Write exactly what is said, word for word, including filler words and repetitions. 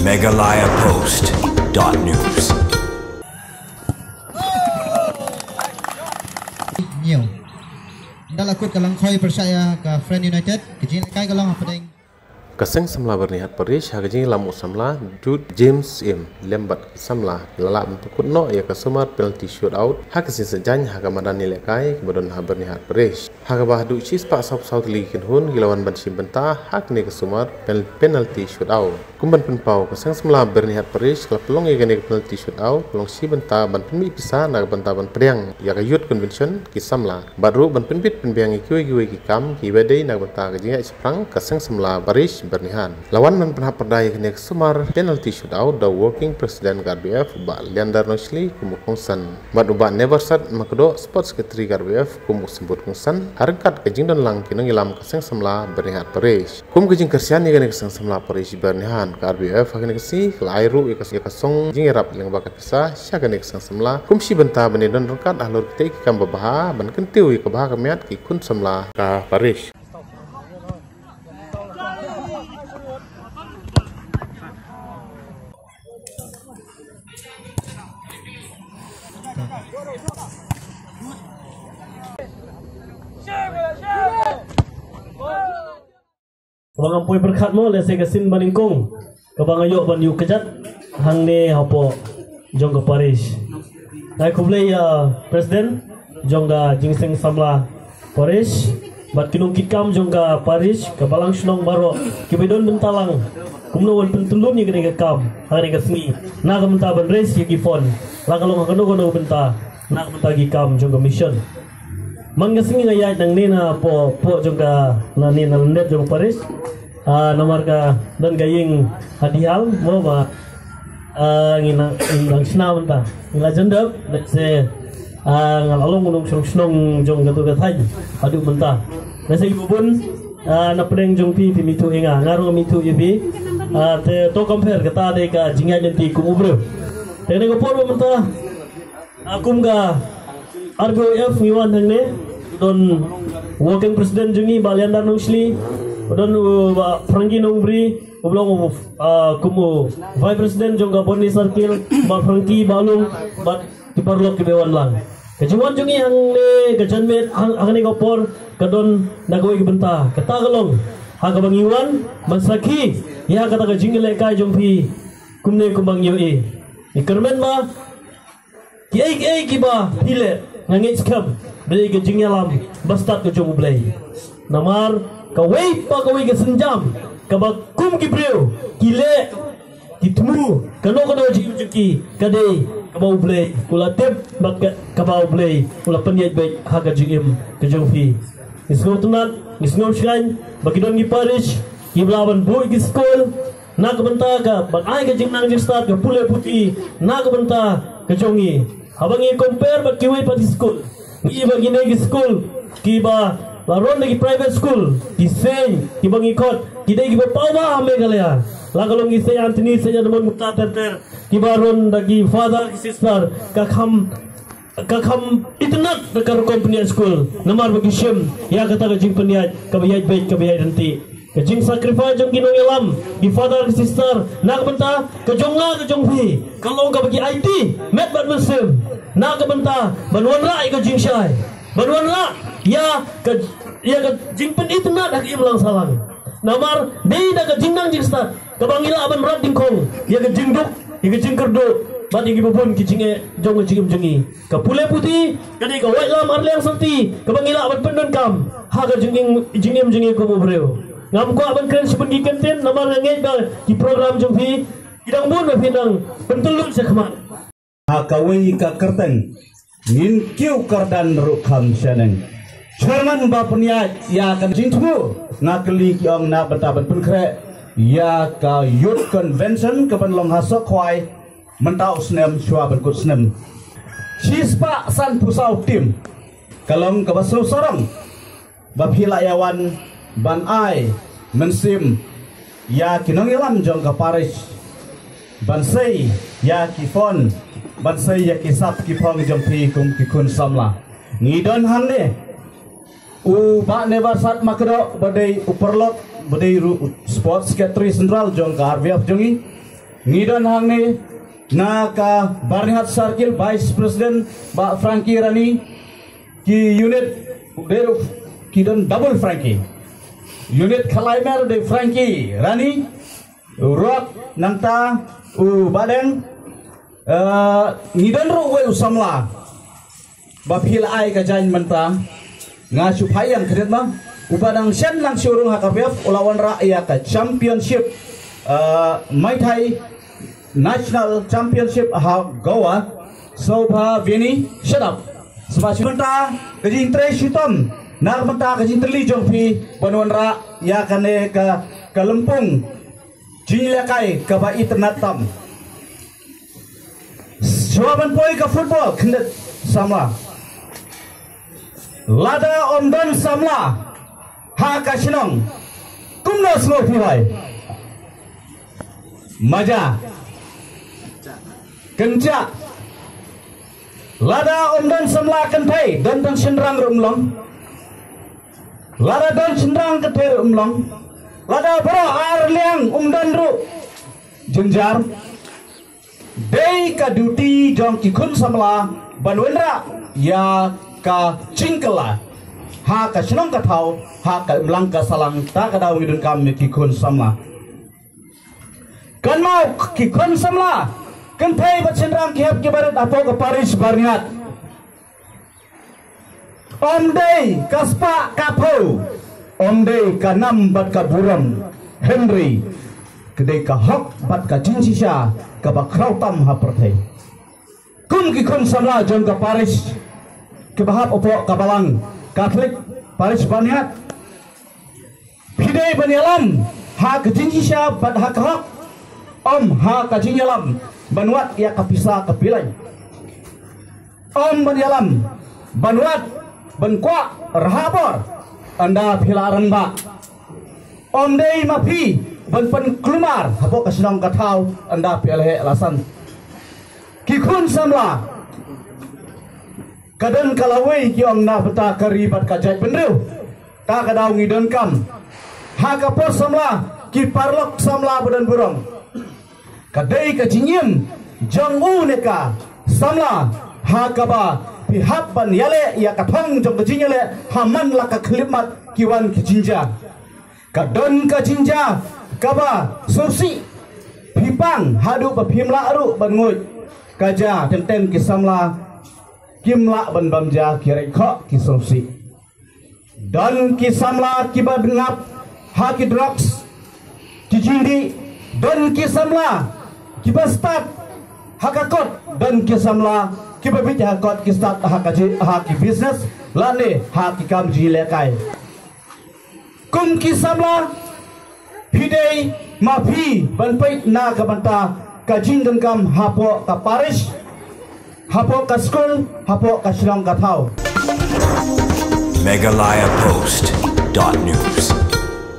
Meghalaya Post dot news. Nyo. Nda la kut ka langkhoi pyrshah ïa ka Friend United, ka jingïalehkai ka long hapdeng. Ka seng samla Byrnihat Parish ha ka jingïalam u samla Jude James Im lem bad ki samla la lah ban pynkut noh ïa ka sumar penalty shootout ha ka sngi Saitjaiñ ha ka madan ïalehkai kaba don ha Byrnihat Parish. Ha kaba haduh shispah sawphew saw tylli ki kynhun ki la wan ban shim bynta ha kane ka sumar pen-, penalty shootout. Kum ban pynpaw, ka seng samla Byrnihat Parish ka la pynlong ïa kane ka penalty shootout ka long shi bynta ban pynmih pisa na ka bynta ban pdiang ïa ka Youth Convention ki samla. Bad ruh ban pynbit pynbiang ïa kiwei kiwei ki kam kiba dei na ka bynta ka jingïaid shaphrang ka seng samla Parish Byrnihat. La wan ban pynhap pyrda ïa kane ka sumar penalty shootout da u Working President ka R B F, Bah Leander Nongshli kum u kongsan. Bad u Bah Neversat Makdoh, Sports Secretary ka R B F kum u symbud kongsan ha ryngkat ka jingdon lang ki nongïalam ka seng samla Byrnihat Parish. Kum ka jingkyrshan ïa kane ka seng samla Parish Byrnihat, ka R B F ha kane ka sngi ka la ai ruh ïa ka, ïa ka song jingïarap lyngba ka pisa sha kane ka seng samla kum shi bynta ban ïadon ryngkat halor kitei ki kam babha ban kyntiew ïa ka bha ka miat ki khun samla ka Parish. Kaba ngam poi pyrkhat mo lehse ka sien ba nyngkong kaba nga ïoh ban ïuh kjat hangne hapoh jong ka parish. Nga ai khublei ïa president jong ka jingseng samla parish bad ki nongkitkam jong ka parish, ka balang shnong baroh kiba don bynta lang kumno ban pyntyllun ïa kane ka kam ha kane ka sngi, na ka bynta ban raise ïa ki fund, la ka long ha kano kano ka bynta, na ka bynta ki kam jong ka mission. Man ka sngi nga ïaid nangne na poh, poh jong ka, na ne na lyndet jong ka parish. Ah, namar ka don ka ïing ha Dihal mo ba, ah, ngi na, ngi nang shna mynta. Ngi la jan dep, lehse, ah, nga la long u nongshong shnong jong katu ka thaiñ haduh mynta. Lehse kiba bun, ah, na pdeng jong phi, phi muthu ïa nga, nga ruh nga muthu ïa phi. Ah, te to compare, kata dei ka jingïaid lynti kum u briew. Te kane ka por ba mynta, ah, kum ka R B O F ngi wan hangne, don working president jong ngi, Bah Leander Nongshli, don, uh, Bah Frankie Nongbri, u ba long, uh, kum u vice president jong ka Bondi Circle, Bah Frankie, Bah Lung, bad ki paralok kiba wan lang. Ka jingwan jong ngi hangne ka janmiet, hang, hangne ka por, ka don da kawei ka bynta, kata ka long ha kaba ngi wan ban sakhi ïa kata ka jingïalehkai jong phi, kumne kumba ngi ïohi. Ngi kyrmen ba kiei kiei kiba phi leh, nga ngeit skhem ba dei ka jingïalam ba stad ka jong U Blei. Namar kawei pa kawei ka sienjam kaba kum ki briew ki leh, ki thmu kano kano jingim jong ki, ka dei kaba U Blei u la tip bad ka, kaba U Blei u la pynïaid beit ha ka jingim ka jong phi. Ngi sngewtynnat, ngi sngewshngaiñ ba ki don ki parish kiba lah ban buh ki skul, na ka bynta ka ban ai ka jingnang jingstad, ka pule puthi na ka bynta ka jong ngi. Haba ngi compare bad kiwei pat ki skul, ngi ïohi ba kine ki skul kiba la run da ki private school, ki seng kiba ngi khot ki dei kiba paw bha ha Meghalaya. La ka long ki Saint Anthony, Saint Edmund, mynta ter ter, kiba run da ki father, ki sister, ka kham, ka kham itynnad da ka rukom pynïaid skul, namar ba ki shim ïa kata ka jingpynïaid kaba ïaid beit, kaba ïaid ryntih. Ka jingsacrifice jong ki nongïalam, ki father, ki sister, na ka bynta ka jong nga, ka jong phi, ka long kaba ki aiti met bad mynsiem na ka bynta ban wanrah ïa ka jingshai, ban wanrah ïa ka, ïa ka jingpynitynnad ha ka imlang sahlang. Namar dei da ka jingnang jingstad kaba ngi lah ban rat dyngkhong ïa ka jingduk, ïa ka jingkyrduh bad ïa kiba bun ki jingeh jong ka jingim jong ngi. Ka pule puthi ka dei ka waitlam arliang syrti kaba ngi lah ban pyndonkam ha ka jingim, jingim jong ngi kum u briew. Ngam kwah ban kren shibun ki kyntien namar nga ngeit ba ki program jong phi ki dang bun ba phi dang pyntyllun shakhmat. Ha kawei ka kyrteng ngin kiew kyrdan ruh kham shaneng. Chairman ba pynïaid ïa ka jingthmu, nga kylli ki ong na bynta ban pynkhreh ïa ka Youth Convention ka ban long ha Sohkhwai mynta u snem shuwa ban kut snem. Shispah sanphew saw team ka long kaba sngewsarong ba phi la ïa wan ban ai mynsiem ïa ki nongïalam jong ka parish, ban sei ïa ki fund, ban sei ïa ki sap ki phong jong phi kum ki khun samla. Ngi don hangne u Bah Neversat Makdoh ba dei u paralok, ba dei ruh u Sports Secretary Central jong ka R B F jong ngi. Ngi don hangne na ka Byrnihat Circle, Vice President Bah Frankie Rani, ki unit, ki don double Frankie. Unit Khlaimer de Frankie Rani, Rok nangta u Badeng, eh, ngi don ruh uwei u samla ba phi la ai ka jaiñ mynta. Nga shu phai ïa khyndiat ma, u ba dang shen lang shu rung ha ka ref, u la wanrah ïa ka championship, eh, Muay Thai National Championship ha Goa. Sopha Vini, shut up. Sma shu mynta ka jingtrei shitom, na ka mynta ka jingtylli jong phi ban wanrah ïa kane ka, ka lympung jingïalehkai kaba itynnad tam. Shuwa ban poi ka football, khyndiat samla. Lada ym don samla ha ka shnong, kumno sngew phi wai? Maja. Kynjah. Lada ym don samla kynthei, don tang shynrang ruh ym long. Lada don shynrang kynthei ruh ym long. Lada baroh ar liang ym don ruh jynjar. Dei ka duty jong ki khun samla ban wanrah ïa ka jingkylla ha ka shnong ka thaw, ha ka imlang ka sahlang, ta ka daw ngi donkam ïa ki khun samla. Kynmaw ki khun samla, kynthei bad shynrang ki hep ki barit hapoh ka parish Byrnihat. Ym dei ka spah ka phew, ym dei ka nam bad ka burom, hynrei ka dei ka hok bad ka jingshisha kaba khraw tam ha pyrthei. Kum ki khun samla jong ka parish kiba hap hapoh ka balang Catholic Parish Byrnihat, phi dei ban ïalam ha ka jingshisha bad ha ka hok, ym ha ka jingïalam ban wad ïa ka pisa ka pilai. Ym ban ïalam ban wad ban kwah rahbor ynda phi la rangbah. Ym dei ma phi ban pynkulmar hapoh ka shnong ka thaw ynda phi la heh la san. Ki khun samla, ka don ka lawei ki ong na bynta ka ri bad ka jaitbynriew. Ta ka daw ngi donkam ha ka por samla ki paralok samla ba don burom. Ka dei ka jingim jong u ne ka samla ha kaba phi hap ban ïaleh ïa ka thong jong ka jingïaleh ha man la ka khyllipmat ki wan ki jingjia. Ka don ka jingjia kaba sngewsih, phi pang haduh ba phim lah ruh ban nguid. Ka jia teng teng ki samla kim lah ban bam jia, ki reit khoh ki sngewsih. Don ki samla kiba ngap ha ki drugs, ki jingdih. Don ki samla kiba stad ha ka kot. Don ki samla kiba bit ha kot ki stad ha ka ji, ha ki business lane ha ki kam jingïalehkai. Kum ki samla, phi dei ma phi ban peit na ka bynta ka jingdonkam hapoh ka parish, hapoh ka skul, hapoh ka shnong ka thaw. Meghalaya Post dot news.